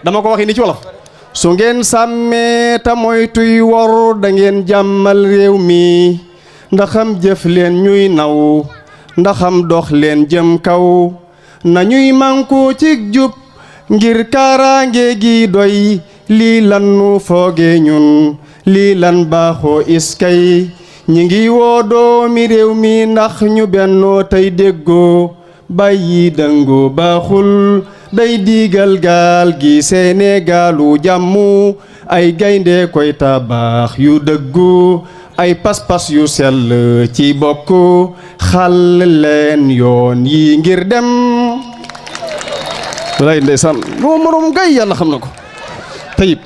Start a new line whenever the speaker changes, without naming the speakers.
dama ko waxee ni ci wolof su ngeen sàmmee te moytuy wor da ngeen jàmmal réew mi ndaxam jëf leen ñuy naw ndaxam dox leen jëm kaw nañuy mànku ci jub ngir kaaraange gi doy lii lan nu fooge ñun lii lan baaxoo iskay ñi ngi woo doomi réew mi ndax ñu bennoo tey déggoo bàyyi dëngoo baaxul day diigal gaal gi Sénégalu jàmm ay gaynde koy tabax yu dëggu ay pas-pas yu sell ci bokk xàll leen yoon yi ngir dem lay ndeysaan moo moroom gay yàlla xam na ko tayib